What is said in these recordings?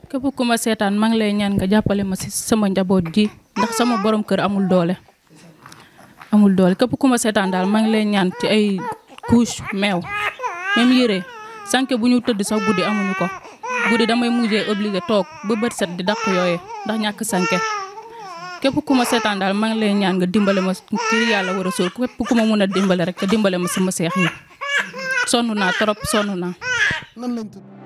képp ku ma seetaan maa ngi lay ñaan nga jàppale ma ci sama njaboot gi ndax sama borom kër amul doole képp ku ma seetaan daal maa ngi lay ñaan ci ay couche meew même yére sànke bu ñu tëdd sax guddi amuñu ko guddi damay mujjee obligé toog ba bët set di dàq yooye ndax ñàkk sànke képp ku ma seetaan daal maa ngi lay ñaan nga dimbale ma ngir yàlla war a sóor képp ku ma mën a dimbale rek nga dimbale ma sama seex yi sonn naa trop sonn naa. nan lañ tudd.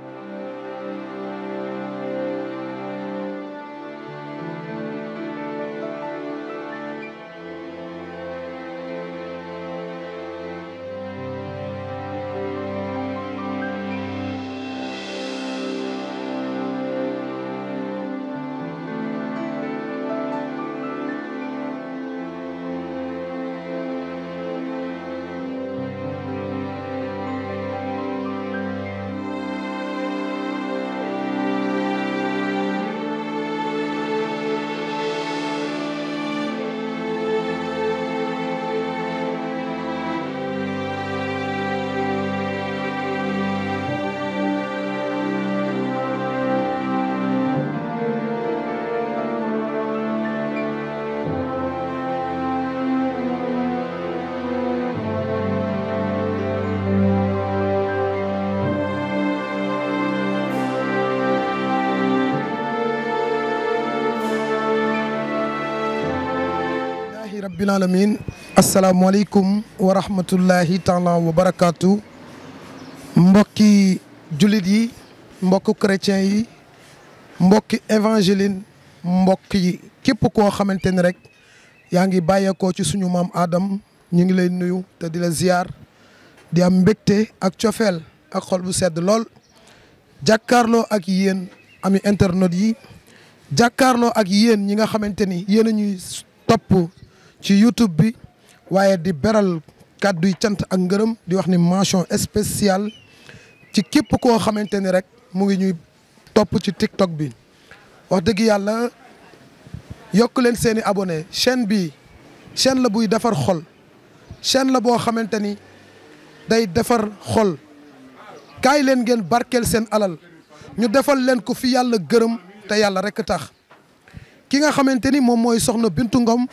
rabbil alamin asalaamaaleykum wa rahmatullahi taala wa barakaatu mbokki jullit yi mbokku chrétien yi mbokki évangéline mbokk yi képp koo xamante ni rek yaa ngi bàyyeekoo ci suñu maam Adam ñu ngi lay nuyu te di la ziar di am mbégte ak cofeel ak xol bu sedd lool jàkkaarloo ak yéen ami internet yi jàkkaarloo ak yéen ñi nga xamante ni yéen a ñuy topp ci YouTube bi waaye di beral kàddu yi cant ak ngërëm di wax ni mention spéciale ci képp koo xamante ni rek mu ngi ñuy topp ci TikTok bi wax dëgg yàlla yokk leen seeni abonné chaîne bi chaîne la buy defar xol chaîne la boo xamante ni day defar xol kaay leen ngeen barkeel seen alal ñu defal leen ko fi yàlla gërëm te yàlla rek tax ki nga xamante ni moom mooy soxna Bintu Ngom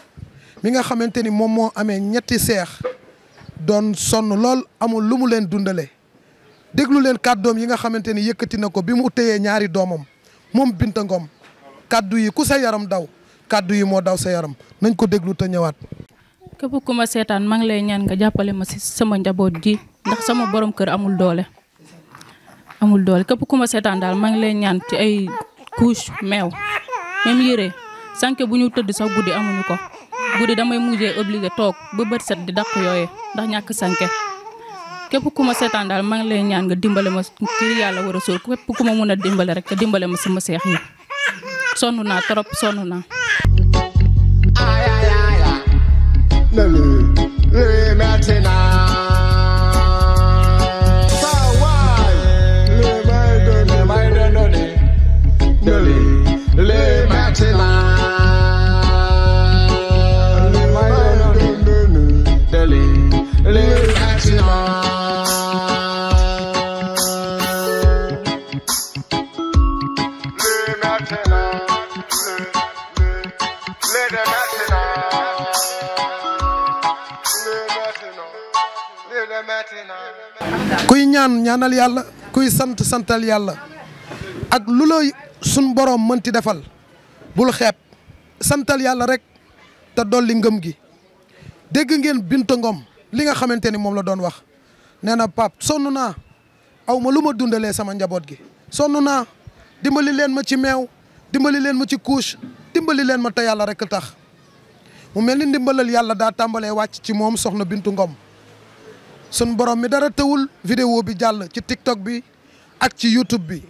mi nga xamante ni moom moo amee ñetti seex doon sonn lool amul lu mu leen dundale déglu leen kàddoom yi nga xamante ni yëkkati na ko bi mu téyee ñaari doomam moom Binta Ngom kàddu yi ku sa yaram daw kàddu yi moo daw sa yaram nañ ko déglu te ñëwaat. képp ku ma seetaan maa ngi lay ñaan nga jàppale ma ci sama njaboot gi ndax sama borom kër amul doole képp ku ma seetaan daal maa ngi lay ñaan ci ay couche meew même yére sànke bu ñu tëdd sax guddi amuñu ko guddi damay mujjee obligé toog ba bët set di dàq yooye ndax ñàkk sànke képp ku ma seetaan daal maa ngi lay ñaan nga dimbale ma ngir yàlla war a sóor képp ku ma mën a dimbale rek nga dimbale ma sama seex yi sonn naa trop sonn naa. kuy ñaan ñaanal yàlla kuy sant santal yàlla ak lu la sun borom mënti defal bul xeeb santal yàlla rek te dolli ngëm gi dégg ngeen Binta Ngom li nga xamante ni moom la doon wax nee na pap sonn naa aw ma lu ma dundalee sama njaboot gi sonn naa dimbali leen ma ci meew dimbali leen ma ci couche dimbali leen ma te yàlla rek tax mu mel ni ndimbalal yàlla daa tàmbalee wàcc ci moom soxna Bintu Ngom sun borom mi dara tëwul vidéo bi jàll ci TikTok bi ak ci YouTube bi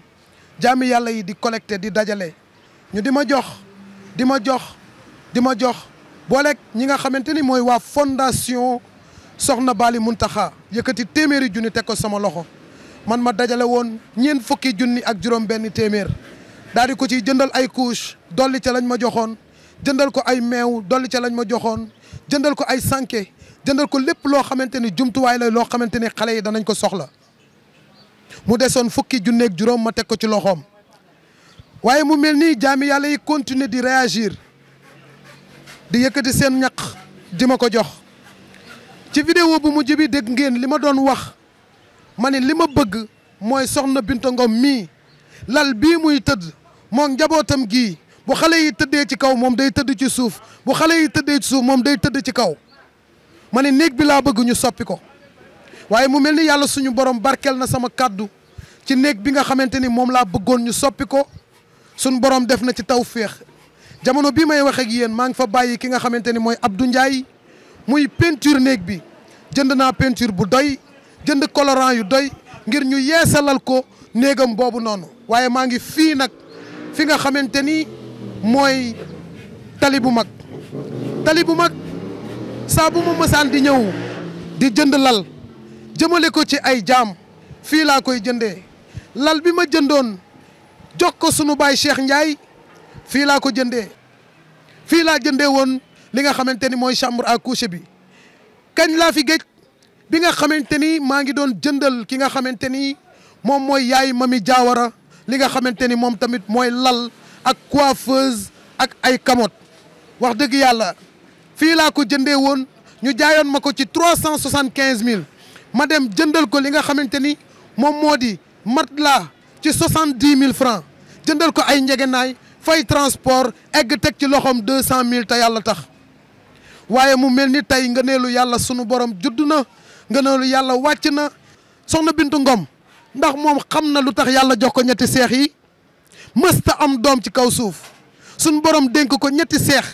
jaami yàlla yi di collecté di dajale ñu di ma jox booleeg ñi nga xamante ni mooy waa fondation Soxna Bali Muntaxa yëkkati téeméeri junni teg ko sama loxo man ma dajale woon ñeent fukki junni ak juróom benn téeméer daal di ko ciy jëndal ay couche dolli ca lañ ma joxoon jëndal ko ay meew dolli ca lañ ma joxoon jëndal ko ay sànke jëndal ko lépp loo xamante ni jumtuwaay la loo xamante ni xale yi danañ ko soxla mu desoon fukki junneeg juróom ma teg ko ci loxoom. waaye mu mel ni jaami yàlla yi continuer di réagir di yëkkati seen ñaq di ma ko jox ci vidéo bu mujj bi dégg ngeen li ma doon wax ma ne li ma bëgg mooy soxna Binta Ngom mii lal bii muy tëdd moom njabootam gii bu xale yi tëddee ci kaw moom day tëdd ci suuf bu xale yi tëddee ci suuf moom day tëdd ci kaw ma ne néeg bi laa bëgg ñu soppi ko waaye mu mel ni yàlla suñu borom barkeel na sama kàddu ci néeg bi nga xamante ni moom laa bëggoon ñu soppi ko suñu borom def na ci tawféex jamono bii may wax ak yéen maa ngi fa bàyyi ki nga xamante ni mooy Abdou Ndiaye muy peinture néeg bi jënd naa peinture bu doy jënd colorant yu doy ngir ñu yeesalal ko néegam boobu noonu waaye maa ngi fii nag fi nga xamante ni mooy tali bu mag saa bu ma mësaan di ñëw di jënd lal jëmale ko ci ay jaam fii laa koy jëndee lal bi ma jëndoon jox ko sunu baay Cheikh Ndiaye fii laa ko jëndee fii laa jëndee woon li nga xamante ni mooy chambre à coucher bi kañ laa fi géej bi nga xamante ni maa ngi doon jëndal ki nga xamante ni moom mooy yaay Mami Diawara li nga xamante ni moom tamit mooy lal ak coiffeuse ak ay kamot wax dëgg yàlla fii laa ko jëndee woon ñu jaayoon ma ko ci 375 000 ma dem jëndal ko li nga xamante ni moom moo di matelas ci 70 000 francs jëndal ko ay njegenaay fay transport egg teg ci loxoom 200 000 te yàlla tax waaye mu mel ni tey ngëneelu yàlla sunu borom judd na ngëneelu yàlla wàcc na soxna Bintu Ngom ndax moom xam na lu tax yàlla jox ko ñetti seex yi mësta am doom ci kaw suuf sunu borom dénk ko ñetti seex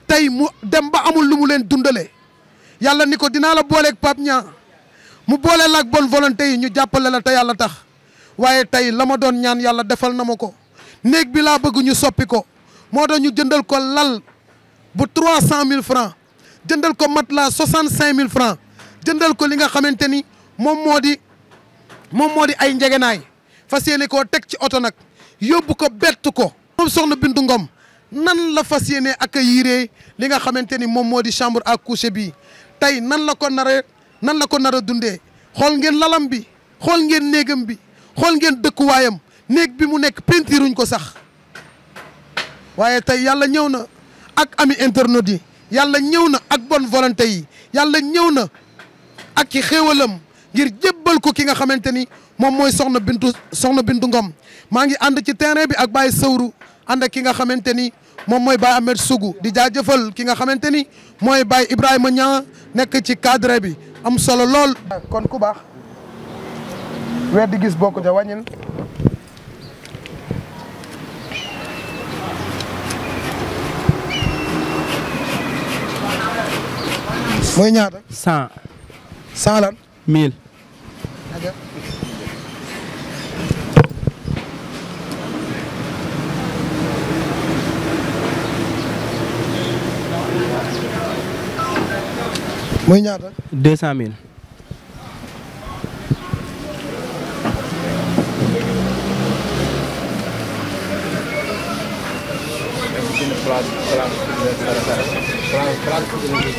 tey mu dem ba amul lu mu leen dundale yàlla ni ko dinaa la booleeg Pape Niang mu boole la ak bonne volonté yi ñu jàppale la te yàlla tax waaye tey la ma doon ñaan yàlla defal na ma ko néeg bi laa bëgg ñu soppi ko moo tax ñu jëndal ko lal bu 300 000 francs jëndal ko matelas 65 000 francs jëndal ko li nga xamante ni moom moo di ay njegenaay fas yéene koo teg ci oto nag yóbbu ko bett ko. moom soxna Bintu Ngom nan la fas yéene accueillir li nga xamante ni moom moo di chambre à coucher bi tey nan la ko nar a dundee xool ngeen lalam bi xool ngeen néegam bi xool ngeen dëkkuwaayam néeg bi mu nekk pentiruñ ko sax waaye tey yàlla ñëw na ak ami internautes yi yàlla ñëw na ak bonne volonté yi yàlla ñëw na ak ci xéewalam ngir jébbal ko ki nga xamante ni moom mooy soxna Bintu Ngom maa ngi ànd ci terrain bi ak Baye Sawru ànd ak ki nga xamante ni moom mooy Baye Ahmed Sougou di jaajëfal ki nga xamante ni mooy Baye Ibrahima Niang nekk ci cadre bi am solo lool. kon ku baax weer di gis bokk ja wàññil mooy ñaata. 100. 100 lan. 1000. mooy ñaata. 200 000.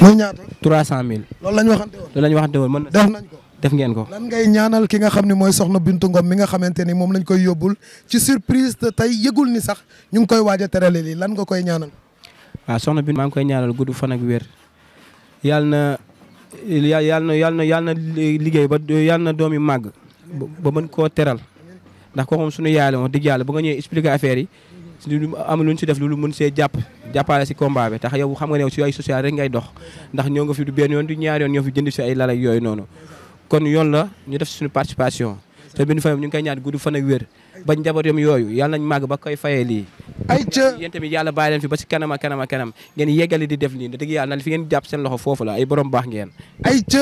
mooy ñaata. 300 000. loolu la ñu waxante woon. loolu la ñu waxante woon mën na. def nañ ko. def ngeen ko. lan ngay ñaanal ki nga xam ne mooy soxna Bintu Ngom mi nga xamante ni moom lañ koy yóbbul ci surprise te tey yëgul ni sax ñu ngi koy waaj a terale lii lan nga koy ñaanal. waaw soxna Bintu maa ngi koy ñaanal gudd fan ak wér yàlla na liggéey ba yàlla na doom yi màgg ba mën koo teral ndax ko moom suñu yaay la wax dëgg yàlla ba nga ñëwee expliquer affaire yi am lu ñu si def lu mën see jàppale si combat bi tax yow xam nga ne si ay social rek ngay dox ndax ñoo nga fi du benn yoon du ñaari yoon ñoo fi jënd si ay lal ak yooyu noonu kon yoon la ñu def suñu participation te Bintu Faye ñu ngi koy ñaan gudd fan ak wér ba njabootam yooyu yàlla nañ màgg ba koy fayee lii ay ca yéen tamit yàlla bàyyi leen fi ba si kanam ak kanam ak kanam ngeen yeggali di def lii dëgg yàlla na fi ngeen jàpp seen loxo foofu la ay borom baax ngeen ay ca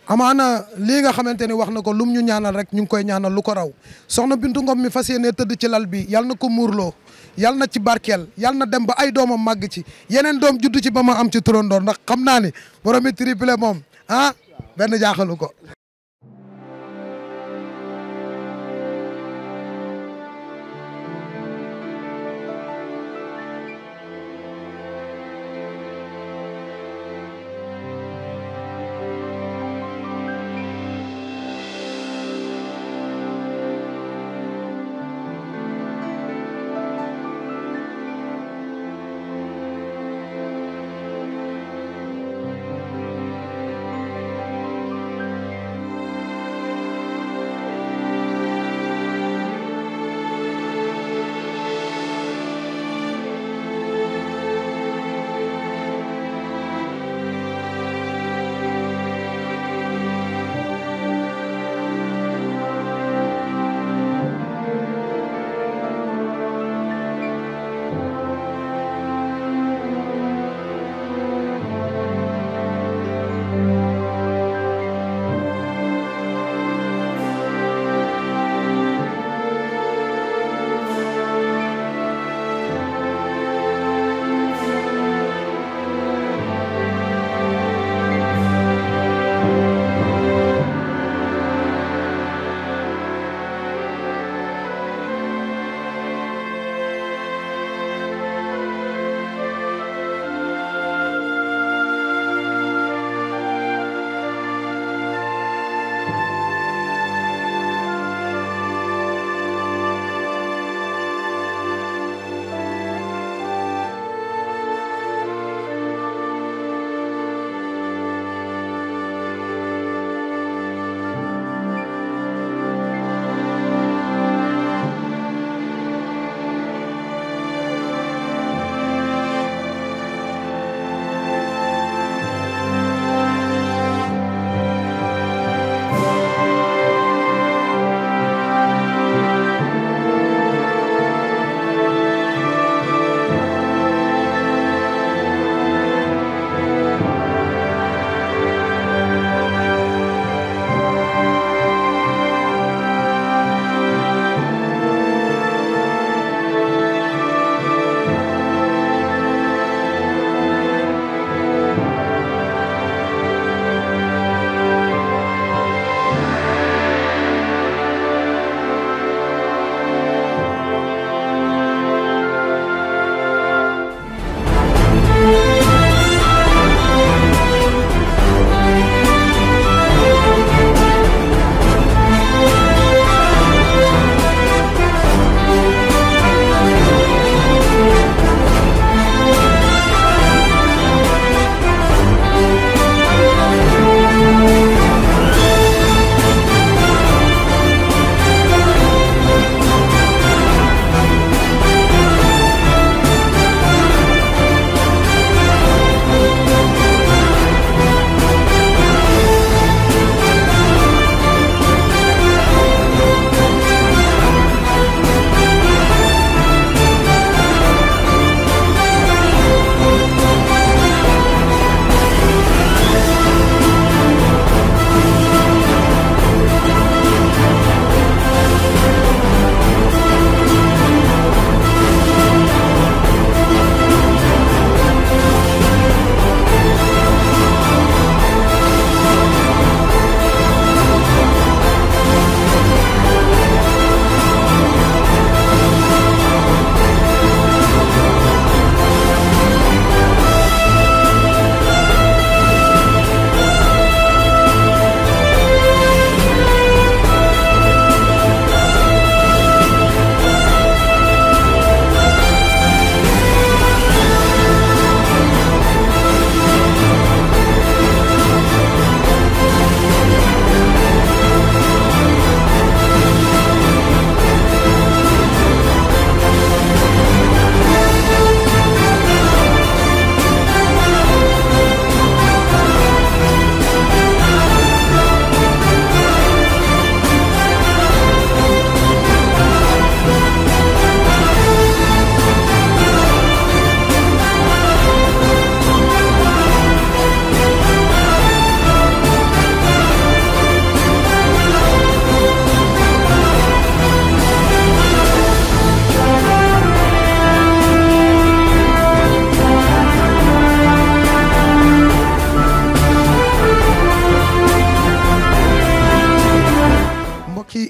amaana lii nga xamante ni wax na ko lum ñu ñaanal rek ñu ngi koy ñaanal lu ko raw soxna Bintu Ngom mi fas yéene tëdd ci lal bi yàlla na ko muurloo yàlla na ci barkeel yàlla na dem ba ay doomam màgg ci yeneen doom juddu ci ba ma am ci turandoor ndax xam naa ni boromi triplé moom benn jaaxalu ko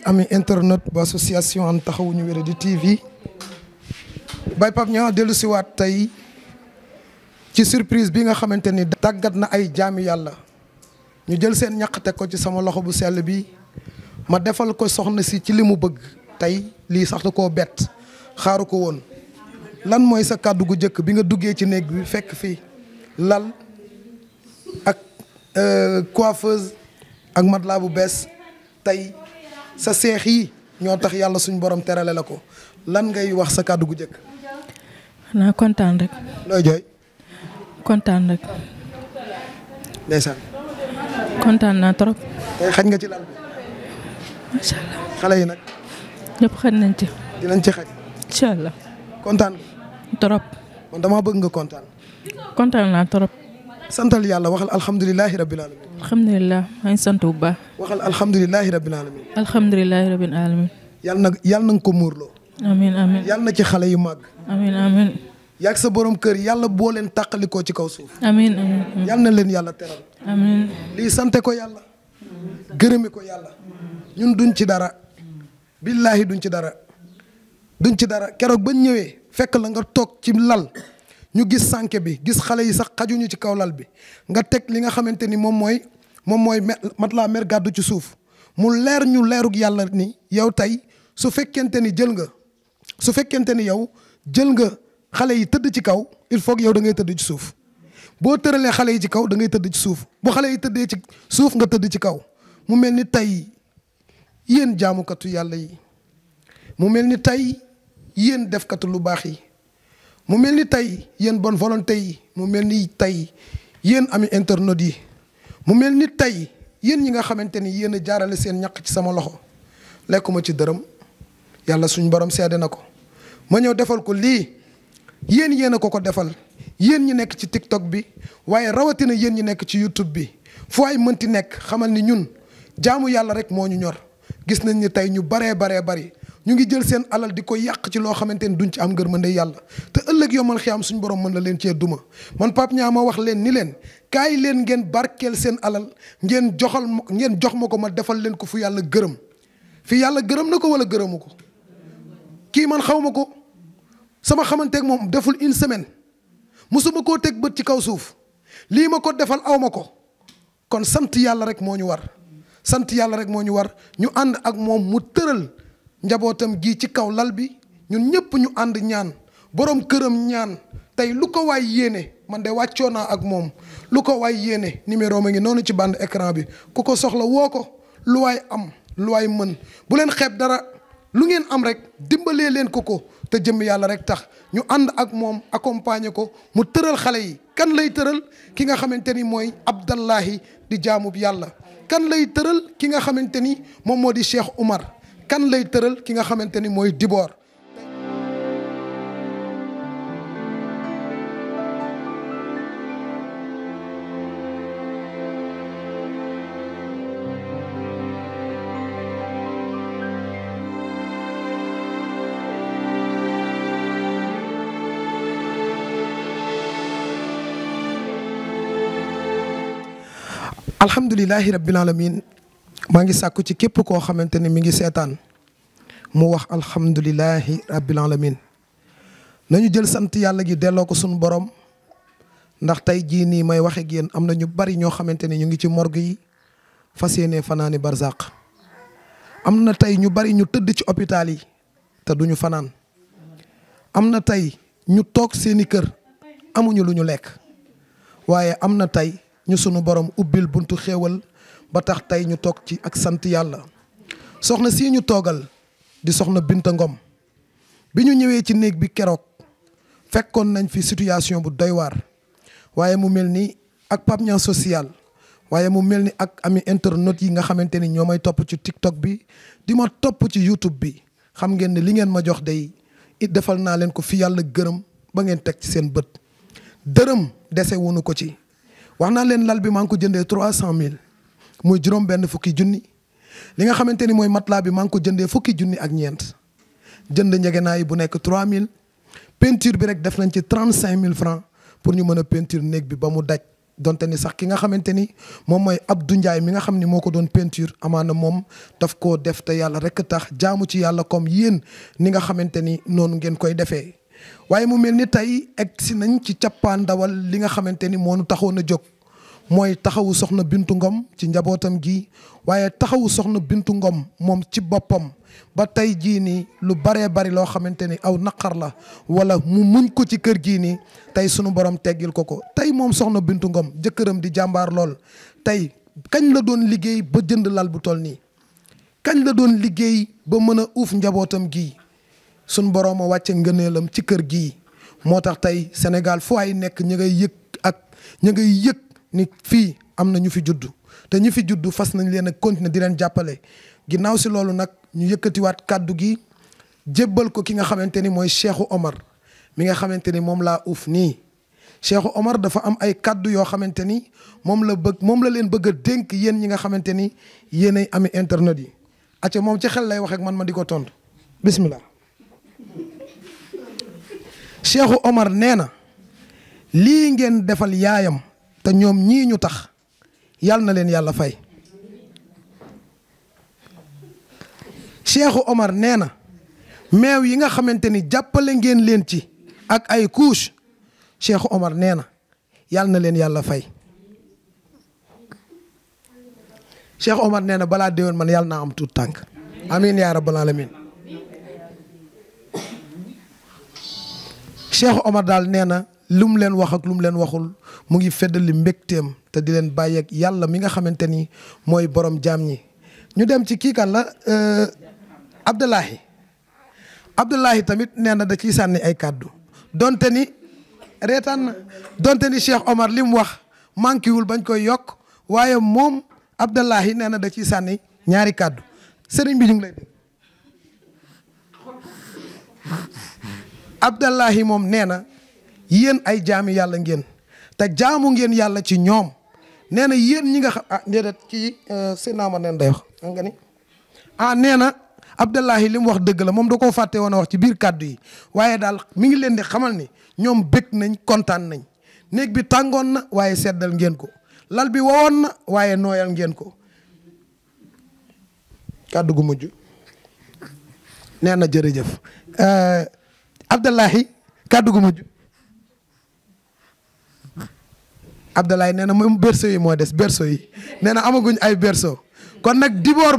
ami internet bu association And Taxawu Ñu Wéradi TV Baye Pape Niang dellu si waat tey ci surprise bi nga xamante ni tàggat na ay jaami yàlla ñu jël seen ñaq teg ko ci sama loxo bu sell bi ma defal ko soxna si ci li mu bëgg tey lii sax da koo bett xaaru ko woon. lan mooy sa kàddu gu njëkk bi nga duggee ci néeg bi fekk fii lal ak coiffeuse ak matelas bu bees tey sa seex yi ñoo tax yàlla suñ borom terale la ko lan ngay wax sa kàddu gu njëkk. xanaa kontaan rek. looy jooy. kontaan rek. ndeysaan. kontaan naa trop. tey xaj nga ci lal bi. macha allah. xale yi nag. ñëpp xaj nañ ci. dinañ ci xaj. incha allah. kontaan. trop. man damaa bëgg nga kontaan. kontaan naa trop. santal yàlla waxal alhamdulilahi rabbil alamin. alhamdulilah maa ngi sant bu baax. waxal alhamdulilahi rabbil alamin. alhamdulilah rabbil alamin. yàlla na nga ko muurloo. amiin amiin. yàlla na ci xale yu màgg. amiin amiin. yaag sa borom kër yàlla boo leen tàqalikoo ci kaw suuf. amiin amiin. yàlla na leen yàlla teral. amiin. lii sante ko yàlla. gërëme ko yàlla. ñun duñ ci dara. billaahi duñ ci dara. duñ ci dara keroog bañ ñëwee fekk la nga toog ci lal ñu gis sànke bi gis xale yi sax xajuñu ci kaw lal bi nga teg li nga xamante ni moom mooy matelas mer gàddu ci suuf mu leer ñu leerug yàlla ni yow tey su fekkente ni yow jël nga xale yi tëdd ci kaw il faut que yow da ngay tëdd ci suuf boo tëralee xale yi ci kaw da ngay tëdd ci suuf bu xale yi tëddee ci suuf nga tëdd ci kaw mu mel ni tey yéen jaamukatu yàlla yi mu mel ni tey yéen defkatu lu baax yi mu mel ni tey yéen bonne volonté yi mu mel ni tey yéen ami internautes yi mu mel ni tey yéen ñi nga xamante ni yéen a jaarale seen ñaq ci sama loxo lekkuma ci dërëm yàlla suñ borom seede na ko ma ñëw defal ko lii yéen a ko defal yéen ñi nekk ci TikTok bi waaye rawatina yéen ñi nekk ci YouTube bi fu ay mënti nekk xamal ni ñun jaamu yàlla rek moo ñu ñor gis nañ ni tey ñu baree bari ñu ngi jël seen alal di ko yàq ci loo xamante ni duñ ci am ngërmande yàlla te ëllëg yomal xiyaam suñu borom mën na leen cee duma man Pape Niang ma wax leen ni leen kaay leen ngeen barkeel seen alal ngeen jox ma ko ma defal leen ko fu yàlla gërëm fi yàlla gërëm na ko wala gërëmu ko kii man xaw ma ko sama xamanteeg moom deful une semaine musuma koo teg bët ci kaw suuf lii ma ko defal aw ma ko kon sant yàlla rek moo ñu war ñu ànd ak moom mu tëral njabootam gi ci kaw lal bi ñun ñëpp ñu ànd ñaan borom këram ñaan tey lu ko waay yéene man de wàccoo naa ak moom lu ko waay yéene numéro ma ngi noonu ci bande écran bi ku ko soxla woo ko lu waay am lu waay mën bu leen xeeb dara lu ngeen am rek dimbalee leen ko te jëm yàlla rek tax ñu ànd ak moom accompagner ko mu tëral xale yi kan lay tëral ki nga xamante ni mooy Abdallahi di jaamub yàlla kan lay tëral ki nga xamante ni moom moo di Cheikh Oumar kan lay tëral ki nga xamante ni mooy Dibor. alhamdulilahi rabbil alamin maa ngi sàkku ci képp koo xamante ni mi ngi seetaan mu wax alhamdulilahi rabbil alamin nañu jël sant yàlla gi delloo ko suñu borom ndax tey jii nii may waxe ak yéen am na ñu bari ñoo xamante ni ñu ngi ci morgue yi fas yéene fanaani barzaq am na tey ñu bari ñu tëdd ci hôpital yi te duñu fanaan am na tey ñu toog seeni kër amuñu lu ñu lekk waaye am na tey ñu sunu borom ubbil buntu xéewal ba tax tey ñu toog ci ak sant yàlla soxna sii ñu toogal di soxna Binta Ngom bi ñu ñëwee ci néeg bi keroog fekkoon nañ fi situation bu doy waar waaye mu mel ni ak Pape Niang social waaye mu mel ni ak ami internautes yi nga xamante ni ñoo may topp ci TikTok bi di ma topp ci YouTube bi xam ngeen ne li ngeen ma jox day it defal naa leen ko fi yàlla gërëm ba ngeen teg ci seen bët dërëm dese wunu ko ci wax naa leen lal bi maa ngi ko jëndee 300 000 muy juróom benn fukki junni li nga xamante ni mooy matelas bi maa ngi ko jëndee fukki junni ak ñeent jënd njëgënaay bu nekk 3000 peinture bi rek def nañ ci 35 000 francs pour ñu mën a peinture néeg bi ba mu daj donte ni sax ki nga xamante ni moom mooy Abdou Ndiaye mi nga xam ni moo ko doon peinture amaana moom daf koo def te yàlla rek tax jaamu ci yàlla comme yéen ni nga xamante ni noonu ngeen koy defee. waaye mu mel ni tey egg si nañ ci cappaandawal li nga xamante ni moo nu taxoon a jóg mooy taxawu soxna Bintu Ngom ci njabootam gi waaye taxawu soxna Bintu Ngom moom ci boppam. ba tey jii nii lu baree bari loo xamante ni aw naqar la wala mu muñ ko ci kër gii nii tey sunu borom teggil ko tey moom soxna Bintu Ngom jëkkëram di jàmbaar lool tey kañ la doon liggéey ba jënd lal bu toll nii kañ la doon liggéey ba mën a uuf njabootam gii sunu borom a wàcce ngëneelam ci kër gii moo tax tey Sénégal fu ay nekk ña ngay yëg ni fii am na ñu fi juddu te ñu fi juddu fas nañ leen a continuer di leen jàppale ginnaaw si loolu nag ñu yëkkatiwaat kàddu gi jébbal ko ki nga xamante ni mooy Cheikhou Omar mi nga xamante ni moom laa uuf nii Cheikhou Omar dafa am ay kàddu yoo xamante ni moom la leen bëgg a dénk yéen ñi nga xamante ni yéenay ami internet yi acca moom ci xel lay wax ak man ma di ko tontu bismillah. Cheikhou Omar nee na lii ngeen defal yaayam te ñoom ñii ñu tax yàlla na leen yàlla fay. Cheikhou Omar nee na meew yi nga xamante ni jàppale ngeen leen ci ak ay couche Cheikhou Omar nee na yàlla na leen yàlla fay. Cheikhou Omar nee na balaa déwén man yàlla naa am tuut tànk amiin yaa rabbal alamin. Cheikhou Omar daal nee na lu mu leen wax ak lu mu leen waxul mu ngi feddali mbégteem te di leen bàyyi ak yàlla mi nga xamante ni mooy borom jaam ñi. ñu dem ci kii kan la Abdoulahi tamit nee na da ciy sànni ay kàddu donte ni reetaan na donte ni Cheikh Omar li mu wax manqué wul bañ koy yokk waaye moom Abdoulahi nee na da ciy sànni ñaari kàddu sëriñ bi ñu ngi lay dégg. Abdoulahi moom nee na yéen ay jaami yàlla ngeen te jaamu ngeen yàlla ci ñoom nee na yéen ñi nga xam déedéet kii seen naama neen day wax nga ni nee na Abdoulahi li mu wax dëgg la moom da koo fàtte woon a wax ci biir kàddu yi waaye daal mi ngi leen di xamal ni ñoom bëgg nañ kontaan nañ néeg bi tàngoon na waaye seddal ngeen ko lal bi wowoon na waaye nooyal ngeen ko kàddu gu mujj nee na jërëjëf Abdoulahi kàddu gu mujj Abdoulaye nee na moom berceau yi moo des berceau yi nee na amaguñ ay berceau kon nag Dibor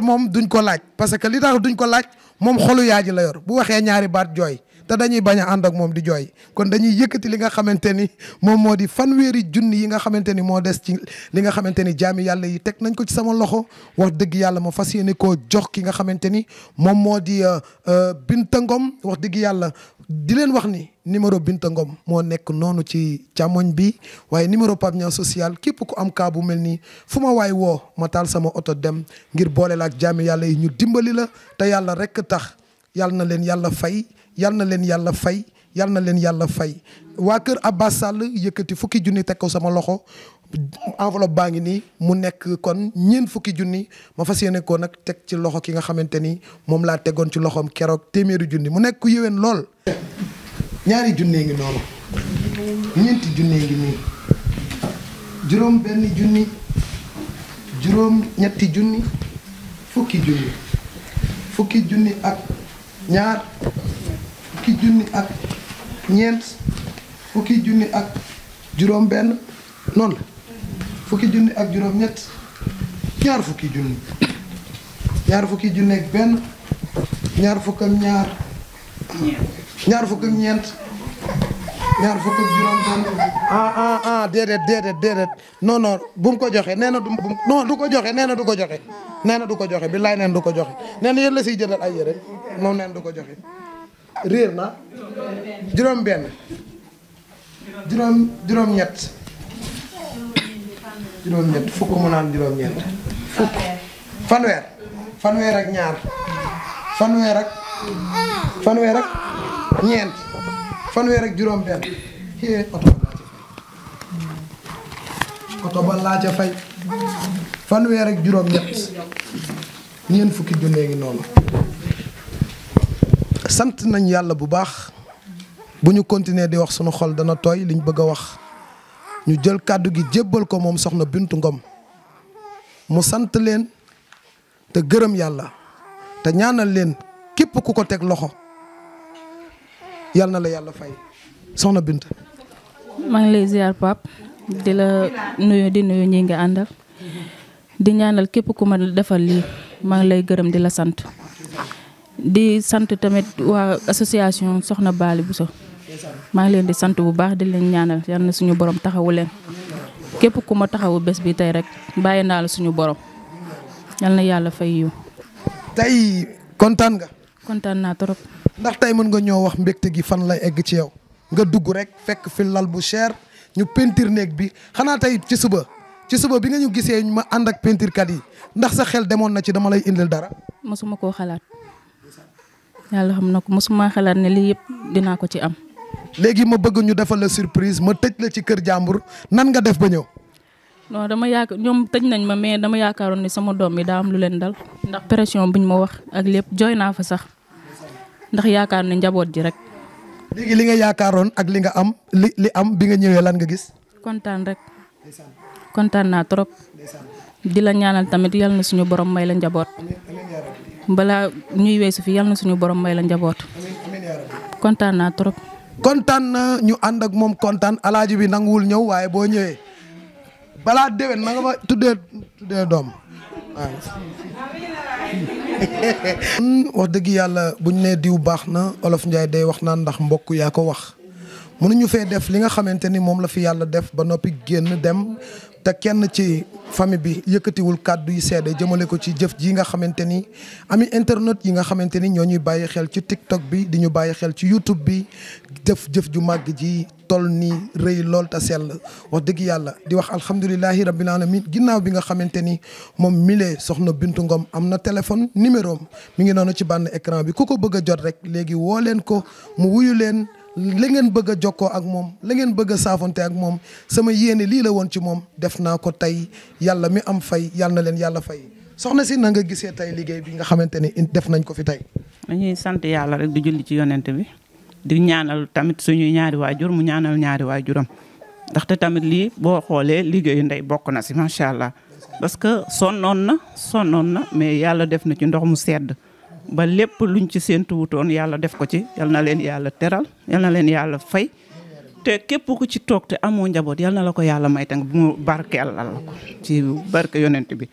moom duñ ko laaj parce que li tax duñ ko laaj moom xolu yaay ji la yor bu waxee ñaari baat jooy te dañuy bañ a ànd ak moom di jooy kon dañuy yëkkati li nga xamante ni moom moo di fanweeri junni yi nga xamante ni moo des ci li nga xamante ni jaami yàlla yi teg nañ ko ci sama loxo wax dëgg yàlla ma fas yéene koo jox ki nga xamante ni moom moo di Binta Ngom wax dëgg yàlla di leen wax ni numéro Binta Ngom moo nekk noonu ci càmmoñ bi waaye numéro Pape Niang social képp ku am kaa bu mel nii fu ma waay woo ma taal sama oto dem ngir boole la ak jaami yàlla yi ñu dimbali la te yàlla rek tax yàlla na leen yàlla fay yàlla na leen yàlla fay yàlla na leen yàlla fay. waa kër Abbas Sall yëkkati fukki junni teg ko sama loxo enveloppe baa ngi nii mu nekk kon fukki junni ma fas yéene ko nag teg ci loxo ki nga xamante ni moom laa tegoon ci loxoom keroog téeméeri junni mu nekk ku yéwén lool. ñaari junnee ngi noonu ñeenti junnee ngi nii juróom benn junni juróom ñetti junni fukki junni ak ñaar fukki junni ak ñeent fukki junni ak juróom benn noonu la fukki junni ak juróom ñett ñaar fukki junni ak benn ñaar fukk ak ñaar ñaar fukk ak ñeent ñaar fukk ak juróom benn déedéet non bu mu ko joxe nee na du ko joxe nee na du ko joxe nee na du ko joxe billaay neen du ko joxe nee na yéen la siy jëndal ay yére moom neen du ko joxe réer na juróom benn juróom ñett fukk mu naan juróom ñett fukk fanweer ak ñaar fanweer ak ñeent fanweer ak juróom benn oto ba laa ca fay fanweer ak juróom ñett ñeent fukki junne ngi noonu sant nañ yàlla bu baax bu ñu continuer di wax sunu xol dana tooy liñ bëgg a wax ñu jël kàddu gi jébbal ko moom soxna Bintu Ngom mu sant leen te gërëm yàlla te ñaanal leen képp ku ko teg loxo yal na la yàlla fay soxna Bintu. maa ngi lay ziar Pape di la nuyu di nuyu ñi nga àndal di ñaanal képp ku ma defal lii maa ngi lay gërëm di la sant di sant tamit waa association Soxna Baali Bousso maa ngi leen di sant bu baax di leen ñaanal yal na suñu borom taxawu leen képp ku ma taxawu bés bi tey rek bàyyi naa la suñu borom yal na yàlla fay yiw. tey kontaan nga. kontaan naa trop. ndax tey mën nga ñoo wax mbégte gi fan lay egg ci yow nga dugg rek fekk fi lal bu cher ñu peinture néeg bi xanaa tey ci suba bi nga ñu gisee ma ànd ak peinture kat yi ndax sa xel demoon na ci dama lay indil dara. mosuma koo xalaat yàlla xam na ko mosuma xalaat ne lii yëpp dinaa ko ci am. léegi ma bëgg ñu defal la surprise ma tëj la ci kër jàmbur nan nga def ba ñëw. non dama yaakaar ñoom tëj nañ ma mais dama yaakaaroon ni sama doom yi daa am lu leen dal ndax pression buñ ma wax ak lépp jooy naa fa sax ndax yaakaar ne njaboot ji rek. léegi li nga yaakaaroon ak li nga am li am bi nga ñëwee lan nga gis. kontaan rek kontaan naa trop di la ñaanal tamit yal na suñu borom may la njaboot balaa ñuy weesu fi yal na suñu borom may la njaboot kontaan naa trop. kontaan na ñu ànd ak moom kontaan alaaji bi nanguwul ñëw waaye boo ñëwee balaa déwén na nga ma tuddee doom wax dëgg yàlla buñ nee diw baax na Olof Njaay day wax naan ndax mbokk yaa ko wax mënuñu fee def li nga xamante ni moom la fi yàlla def ba noppi génn dem te kenn ci famille bi yëkkatiwul kàddu yi seede jëmale ko ci jëf ji nga xamante ni ami internet yi nga xamante ni ñoo ñuy bàyyi xel ci TikTok bi di ñu bàyyi xel ci YouTube bi jëf ju màgg ji toll ni rëy lool te sell wax dëgg yàlla di wax alhamdulilahi rabbil alamin ginnaaw bi nga xamante ni moom milee soxna Bintu Ngom am na téléphone numéro am mi ngi noonu ci bànn écran bi ku ko bëgg a jot rek léegi woo leen ko mu wuyu leen la ngeen bëgg a jokkoo ak moom la ngeen bëgg a saafonte ak moom sama yéene lii la woon ci moom def naa ko tey yàlla mi am fay yàlla na leen yàlla fay soxna si na nga gisee tey liggéey bi nga xamante ni def nañ ko fi tey. dañuy sant yàlla rek di julli ci yonent bi di ñaanal tamit suñuy ñaari waajur mu ñaanal ñaari waajuram ndaxte tamit lii boo xoolee liggéeyu ndey bokk na si macha allah parce que sonnoon na mais yàlla def na ci ndox mu sedd. ba lépp luñ ci séentu wutoon yàlla def ko ci yal na leen yàlla teral yal na leen yàlla fay te képp ku ci toog te amoo njaboot yal na la ko yàlla may tang bu mu barkeel la ko ci barke yonent bi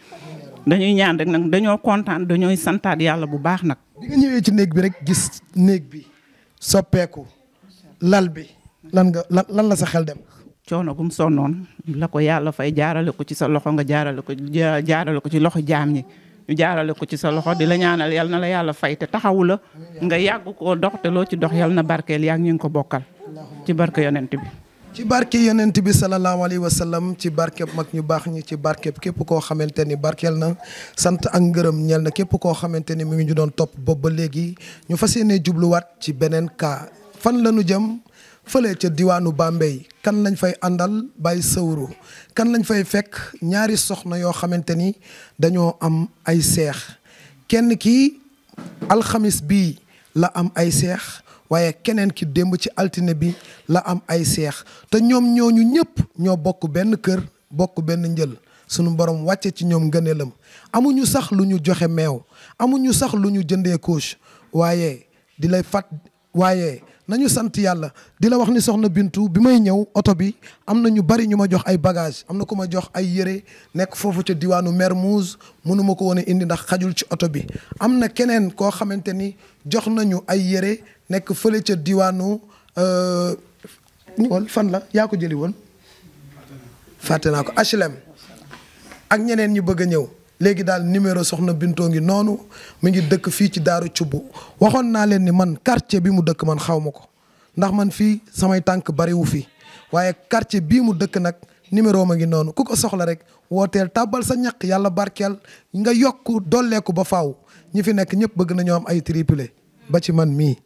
dañuy ñaan rek nag dañoo kontaan dañooy santaat yàlla bu baax nag. bi nga ñëwee ci néeg bi rek gis néeg bi soppeeku lal bi lan la sa xel dem. coono gum sonnoon la ko yàlla fay jaarale ko ci sa loxo nga jaarale ko ci loxo jaam ñi. ñu jaarale ko ci sa loxo di la ñaanal yal na la yàlla fay te taxawu la nga yàgg koo dox te loo ci dox yal na barkeel yaa ngi ñu ko bokkal ci barke yonent bi. ci barke yonent bi salallaahu alayhi wa sallam ci barkeb mag ñu baax ñi ci barkeb képp koo xamante ni barkeel na sant ak ngërëm ñel na képp koo xamante ni mi ngi ñu doon topp boobu ba léegi ñu fas yéenee jubluwaat ci beneen cas fan la ñu jëm. fële ca diwaanu Bambey kan lañ fay àndal Baye Sawru kan lañ fay fekk ñaari soxna yoo xamante ni dañoo am ay seex kenn ki alxamis bi la am ay seex waaye keneen ki démb ci altine bi la am ay seex te ñoom ñooñu ñëpp ñoo bokk benn kër bokk benn njël sunu borom wàcce ci ñoom ngëneelam amuñu sax lu ñu joxe meew amuñu sax lu ñu jëndee couche waaye nañu sant yàlla di la wax ni soxna Bintu bi may ñëw oto bi am na ñu bari ñu ma jox ay bagage am na ku ma jox ay yére nekk foofu ca diwaanu Mermoz mënuma ko woon a indi ndax xajul ci oto bi am na keneen koo xamante ni jox nañu ay yére nekk fële ca diwaanu fan la yaa ko jëli woon fàtte naa ko HLM ak ñeneen ñu bëgg a ñëw léegi daal numéro soxna Bintoo ngi noonu mi ngi dëkk fii ci Daaru Cubb waxoon naa leen ni man quartier bi mu dëkk man xaw ma ko ndax man fii samay tànk bariwu fi waaye quartier bii mu dëkk nag numéro ma ngi noonu ku ko soxla rek wooteel tàbbal sa ñaq yàlla barkeel nga yokk dolleeku ba faaw ñi fi nekk ñëpp bëgg nañoo am ay triplé ba ci man mii.